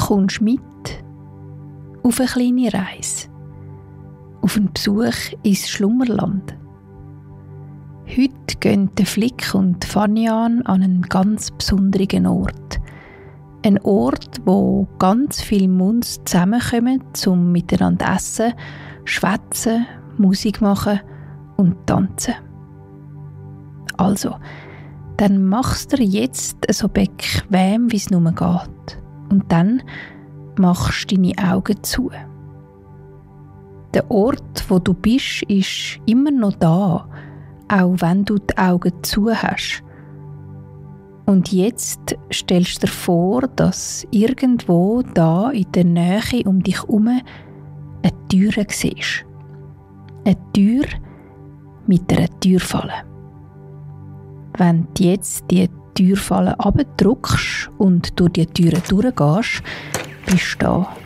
kommst mit auf eine kleine Reise, auf einen Besuch ins Schlummerland. Heute gehen der Flick und Fanian an einen ganz besonderen Ort. Ein Ort, wo ganz viele Munds zusammenkommen, um miteinander essen, schwätzen, Musik machen und tanzen. Also, dann machst du dir jetzt so bequem, wie es nur geht. Und dann machst du deine Augen zu. Der Ort, wo du bist, ist immer noch da, auch wenn du die Augen zu hast. Und jetzt stellst du dir vor, dass irgendwo da in der Nähe um dich herum eine Tür siehst. Eine Tür mit einer Türfalle. Wenn du jetzt die Türfalle abdrückst und durch die Türe durchgehst, bist du da,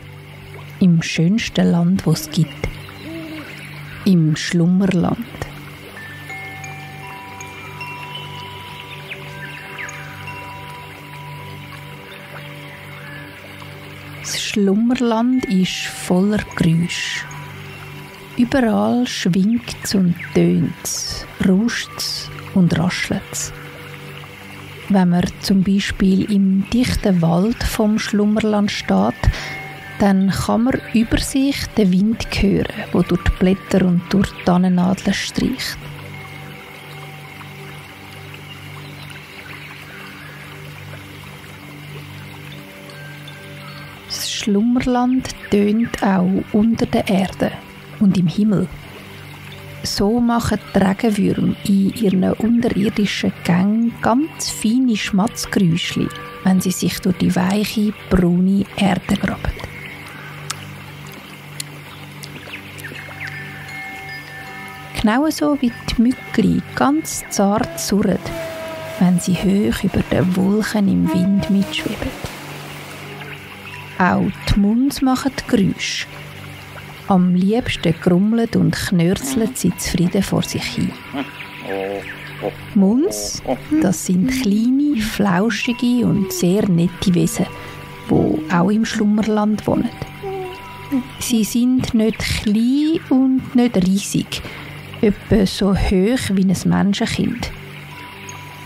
im schönsten Land, das es gibt. Im Schlummerland. Das Schlummerland ist voller Geräusche. Überall schwingt es und tönt es, rauscht es und raschelt es. Wenn man zum Beispiel im dichten Wald vom Schlummerland steht, dann kann man über sich den Wind hören, der durch die Blätter und durch die Tannennadeln streicht. Das Schlummerland tönt auch unter der Erde und im Himmel. So machen die Regenwürmer in ihren unterirdischen Gängen ganz feine Schmatzgeräusche, wenn sie sich durch die weiche, braune Erde graben. Genauso wie die Mückli ganz zart surren, wenn sie hoch über den Wolken im Wind mitschweben. Auch die Munds machen Geräusche. Am liebsten grummelt und knörzelt sie zufrieden vor sich hin. Munds, das sind kleine, flauschige und sehr nette Wesen, die auch im Schlummerland wohnen. Sie sind nicht klein und nicht riesig, etwa so hoch wie ein Menschenkind.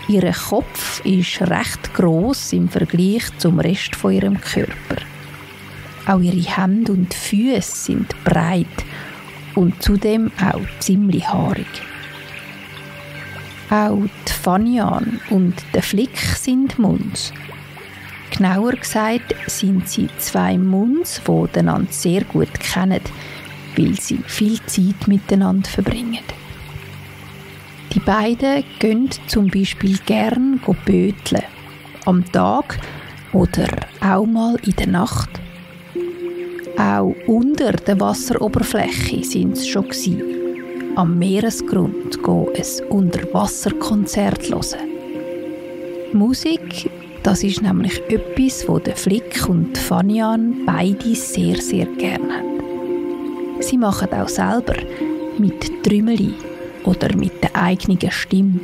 Ihr Kopf ist recht gross im Vergleich zum Rest von ihrem Körper. Auch ihre Hände und Füße sind breit und zudem auch ziemlich haarig. Auch die Fanian und der Flick sind Munds. Genauer gesagt sind sie zwei Munds, die einander sehr gut kennen, weil sie viel Zeit miteinander verbringen. Die beiden gehen zum Beispiel gern böteln, am Tag oder auch mal in der Nacht. Auch unter der Wasseroberfläche sind sie schon gewesen. Am Meeresgrund gehen ein Unterwasserkonzert hören. Musik, das ist nämlich etwas, wo der Flick und die Fanian beide sehr, sehr gerne haben. Sie machen auch selber mit Trümmeli oder mit der eigenen Stimme.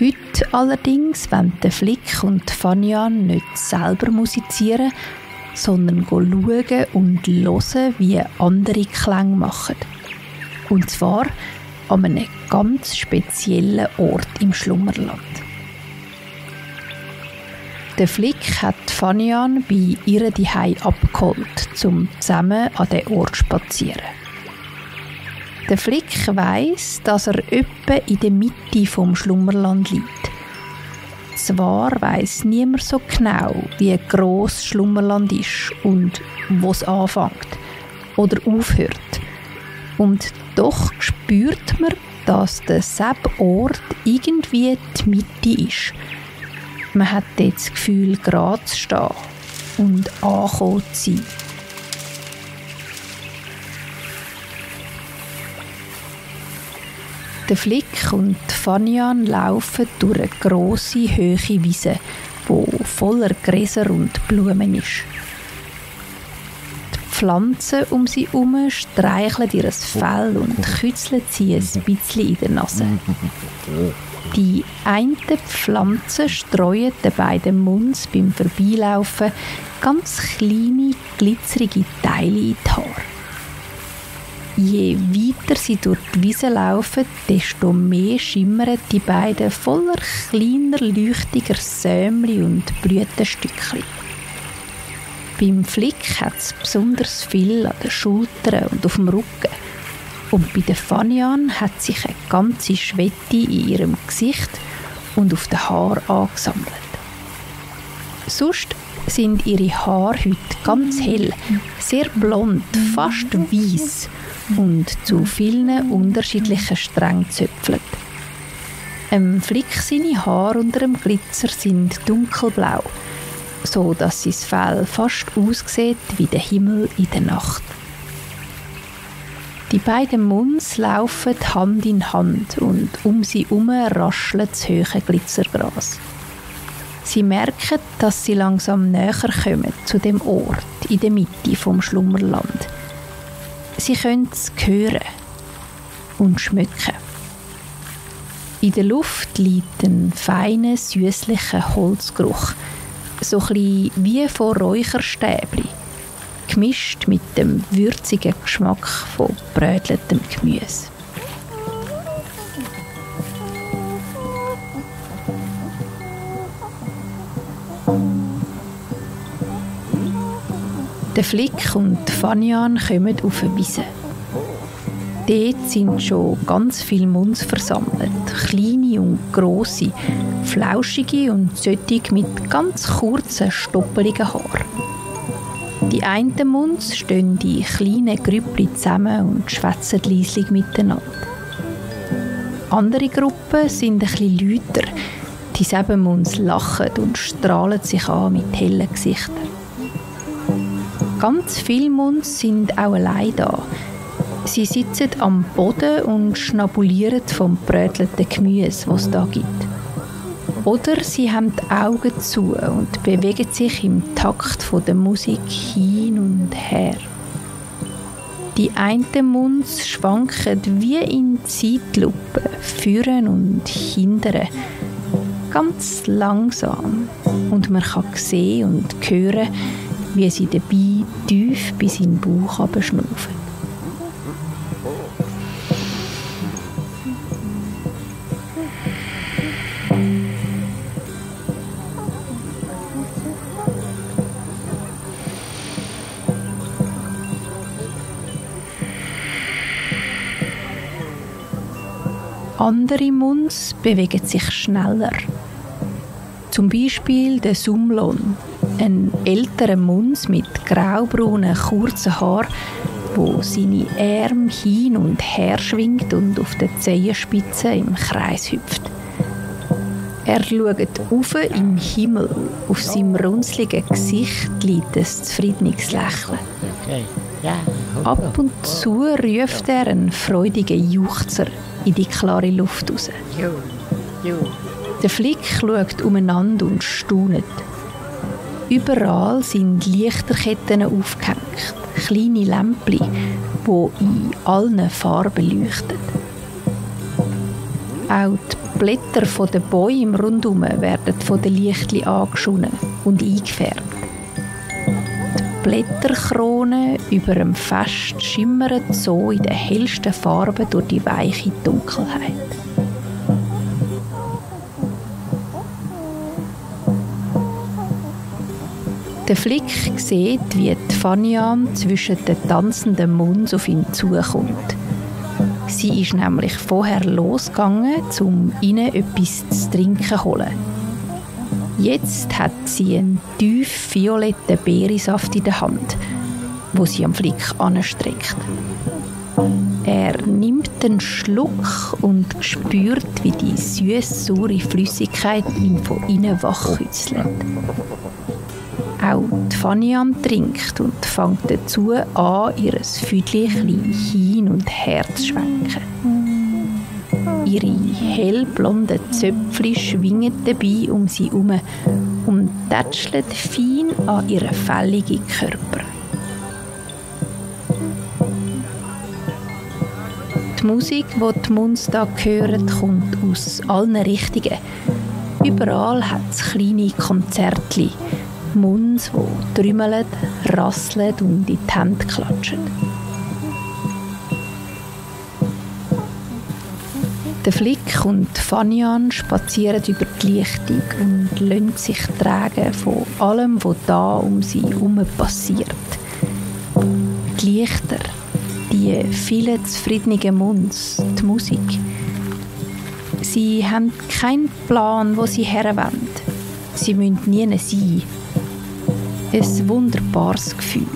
Heute allerdings wollen der Flick und die Fanian nicht selber musizieren, sondern schauen und hören, wie andere Klänge machen. Und zwar an einem ganz speziellen Ort im Schlummerland. Der Flick hat Fanian bei ihr Zuhause abgeholt, um zusammen an den Ort zu spazieren. Der Flick weiss, dass er etwa in der Mitte vom Schlummerland liegt. Zwar weiss niemand so genau, wie gross das Schlummerland ist und wo es anfängt oder aufhört. Und doch spürt man, dass der Ort irgendwie die Mitte ist. Man hat dort das Gefühl, gerade zu stehen und angekommen zu sein. Der Flick und Fanian laufen durch eine grosse, hohe Wiese, die voller Gräser und Blumen ist. Die Pflanzen um sie herum streicheln ihr Fell und kützeln sie ein bisschen in der Nase. Die einen Pflanzen streuen den beiden Munds beim Vorbeilaufen ganz kleine, glitzerige Teile in die Haare. Je weiter sie durch die Wiese laufen, desto mehr schimmern die beiden voller kleiner, leuchtiger Sämli und Blütenstückchen. Beim Flick hat es besonders viel an den Schultern und auf dem Rücken. Und bei der Fanian hat sich eine ganze Schwette in ihrem Gesicht und auf den Haaren angesammelt. Sonst sind ihre Haare heute ganz hell, sehr blond, fast weiss und zu vielen unterschiedlichen Strängen gezöpfelt. Flick seine Haare unter dem Glitzer sind dunkelblau, so dass sein Fell fast aussieht wie der Himmel in der Nacht. Die beiden Muns laufen Hand in Hand und um sie herum raschelt das hohe Glitzergras. Sie merken, dass sie langsam näher kommen zu dem Ort in der Mitte vom Schlummerland. Sie können es hören und schmecken. In der Luft liegt ein feiner, süßlicher Holzgeruch, so ein bisschen wie von Räucherstäbli, gemischt mit dem würzigen Geschmack von bröteltem Gemüse. Der Flick und die Fanian kommen auf eine Wiese. Dort sind schon ganz viele Muns versammelt, kleine und grosse, flauschige und solche mit ganz kurzen, stoppeligen Haaren. Die einen Muns stehen in kleinen Grüppchen zusammen und schwätzen leislich miteinander. Andere Gruppen sind ein bisschen lauter. Die Sebenmuns lachen und strahlen sich an mit hellen Gesichtern. Ganz viele Muns sind auch allein da. Sie sitzen am Boden und schnabulieren vom brötelten Gemüse, das es da gibt. Oder sie haben die Augen zu und bewegen sich im Takt von der Musik hin und her. Die einen Muns schwanken wie in Zeitlupe, führen und hindern, ganz langsam. Und man kann sehen und hören, wie sie dabei tief bis in den Bauch hinabschnaufen. Andere Muns bewegen sich schneller. Zum Beispiel der Sumlon, ein älterer Muns mit graubraunen, kurzen Haaren, der seine Arme hin und her schwingt und auf den Zehenspitzen im Kreis hüpft. Er schaut auf im Himmel. Auf seinem runzligen Gesicht liegt ein zufriedenes Lächeln. Ab und zu ruft er einen freudigen Juchzer in die klare Luft raus. Der Flick schaut umeinander und staunet. Überall sind Lichterketten aufgehängt, kleine Lämpchen, die in allen Farben leuchten. Auch die Blätter der Bäume rundherum werden von den Lichtchen angeschonen und eingefärbt. Die Blätterkronen über dem Fest schimmern so in den hellsten Farben durch die weiche Dunkelheit. Der Flick sieht, wie die Fanian zwischen den tanzenden Muns auf ihn zukommt. Sie ist nämlich vorher losgegangen, um ihnen etwas zu trinken zu holen. Jetzt hat sie einen tief violetten Beerensaft in der Hand, wo sie am Flick anstreckt. Er nimmt einen Schluck und spürt, wie die süß-saure Flüssigkeit ihn von innen wachkützelt. Auch die Fanian trinkt und fängt dazu an, ihr Füdchen hin und her zu schwenken. Ihre hellblonden Zöpfchen schwingen dabei um sie herum und tätscheln fein an ihren fälligen Körper. Die Musik, die Munds da hören, kommt aus allen Richtungen. Überall hat es kleine Konzertli. Munds, die trümmeln, rasseln und in die Hände klatschen. Der Flick und Fanian spazieren über die Lichtung und lassen sich tragen von allem, was da um sie herum passiert. Die Lichter, die vielen zufriedenen Munds, die Musik. Sie haben keinen Plan, wo sie herwollen. Sie müssen nie sein. Ein wunderbares Gefühl.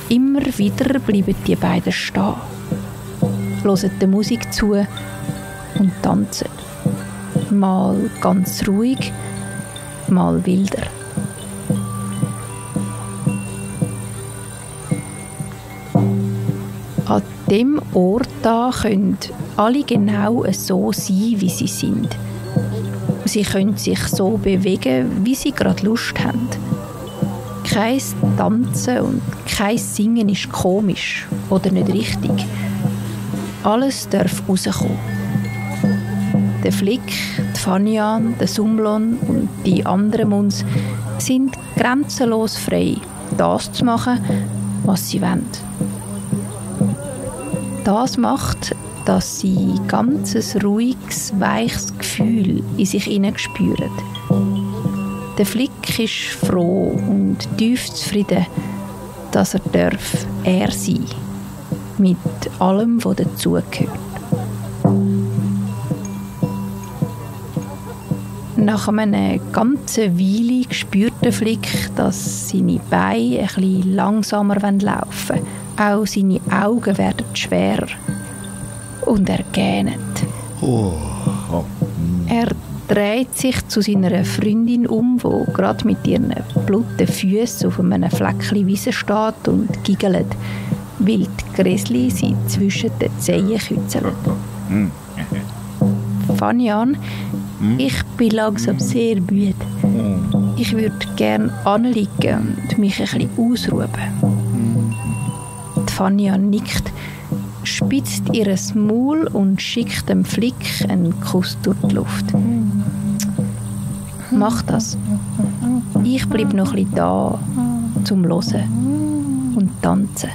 Immer wieder bleiben die beiden stehen, hören der Musik zu und tanzen. Mal ganz ruhig, mal wilder. An dem Ort da können alle genau so sein, wie sie sind. Sie können sich so bewegen, wie sie gerade Lust haben. Kein Tanzen und kein Singen ist komisch oder nicht richtig. Alles darf rauskommen. Der Flick, die Fanian, der Sumlon und die anderen Munds sind grenzenlos frei, das zu machen, was sie wollen. Das macht, dass sie ganz ein ruhiges, weiches Gefühl in sich spüren. Der Flick ist froh und tief zufrieden, dass er sein darf. Mit allem, was dazugehört. Nach einer ganzen Weile spürt der Flick, dass seine Beine ein bisschen langsamer laufen wollen. Auch seine Augen werden schwerer. Und er gähnt. Er dreht sich zu seiner Freundin um, die gerade mit ihren blutigen Füßen auf einem Fleckchen Wiese steht und giggelt, weil die Gräsli sie zwischen den Zehen kützeln. Fanian, ich bin langsam sehr müde. Ich würde gerne anliegen und mich ein bisschen ausruhen. Die Fanian nickt, spitzt ihr Maul und schickt dem Flick einen Kuss durch die Luft. Mach das. Ich bleibe noch ein bisschen da, zum Hören und Tanzen.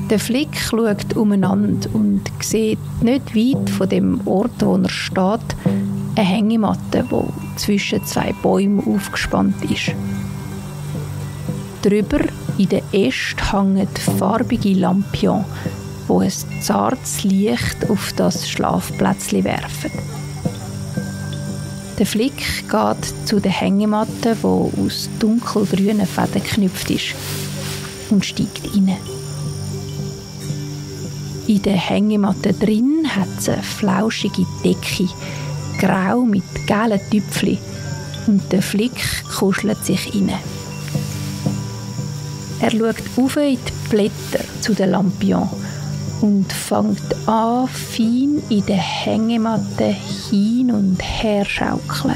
Der Flick schaut umeinander und sieht nicht weit von dem Ort, wo er steht, eine Hängematte, die zwischen zwei Bäumen aufgespannt ist. Drüber in den Ästen hängen farbige Lampions, die ein zartes Licht auf das Schlafplätzchen werfen. Der Flick geht zu der Hängematte, die aus dunkelgrünen Fäden geknüpft ist, und steigt rein. In der Hängematte drin hat es eine flauschige Decke, grau mit gelben Tüpfchen, und der Flick kuschelt sich rein. Er schaut auf in die Blätter zu den Lampions und fängt an, fein in der Hängematte hin und her schaukeln.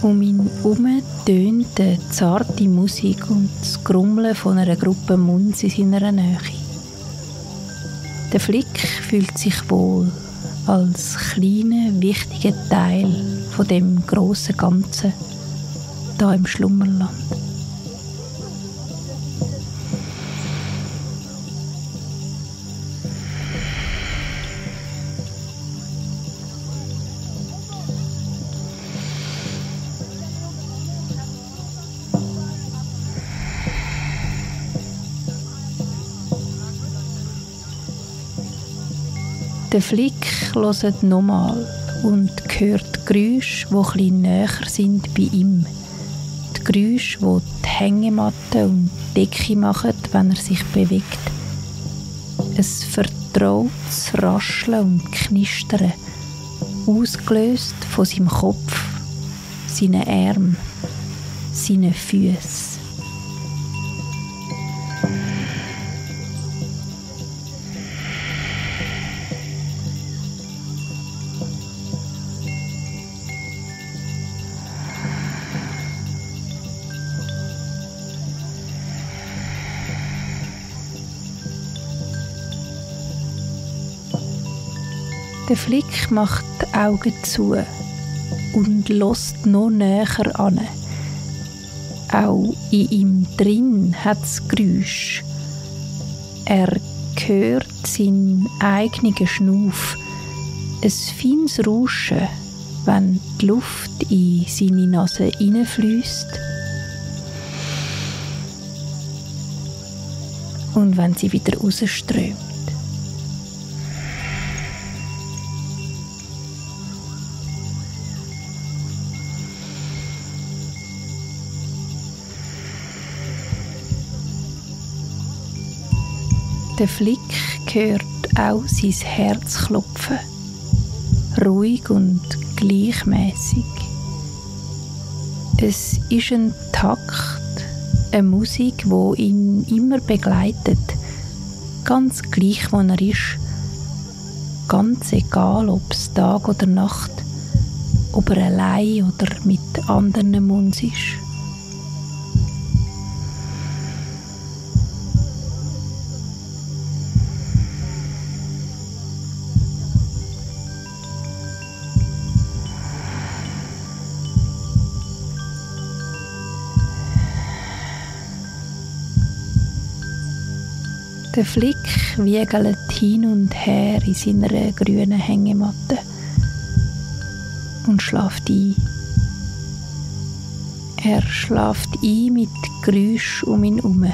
Um ihn herum tönt eine zarte Musik und das Grummeln von einer Gruppe Munds in seiner Nähe. Der Flick fühlt sich wohl als kleiner, wichtiger Teil von dem grossen Ganzen da im Schlummerland. Der Flick hört nochmal und hört Geräusche, die etwas näher sind bei ihm. Die Geräusche, die die Hängematte und die Decke machen, wenn er sich bewegt. Ein vertrautes Rascheln und Knistern, ausgelöst von seinem Kopf, seinen Armen, seinen Füßen. Der Flick macht die Augen zu und lässt noch näher an. Auch in ihm drin hat es Geräusch. Er hört seinen eigenen Schnuff, ein feines Rauschen, wenn die Luft in seine Nase hineinfliesst und wenn sie wieder rausströmt. Der Flick hört auch sein Herz klopfen, ruhig und gleichmäßig. Es ist ein Takt, eine Musik, die ihn immer begleitet, ganz gleich, wo er ist, ganz egal, ob es Tag oder Nacht, ob er allein oder mit anderen Munds ist. Der Flick wiegelt hin und her in seiner grünen Hängematte und schläft ein. Er schläft ein mit Geräusch um ihn herum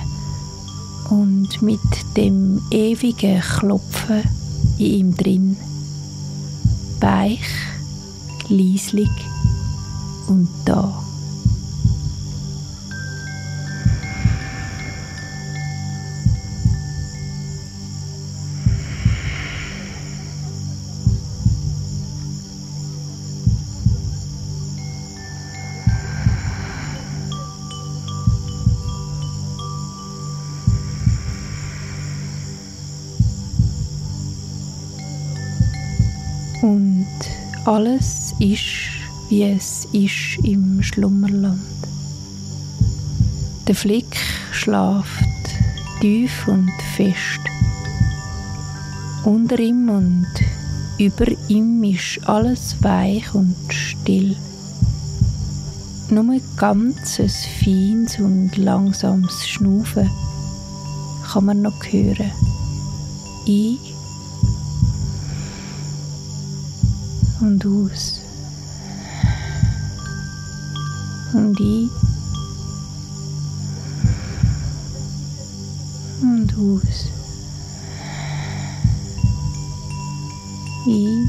und mit dem ewigen Klopfen in ihm drin. Weich, leislich und da. Und alles ist, wie es ist im Schlummerland. Der Flick schläft tief und fest. Unter ihm und über ihm ist alles weich und still. Nur ganz ein feines und langsames Schnaufen kann man noch hören. Ein und aus und ein und aus, ein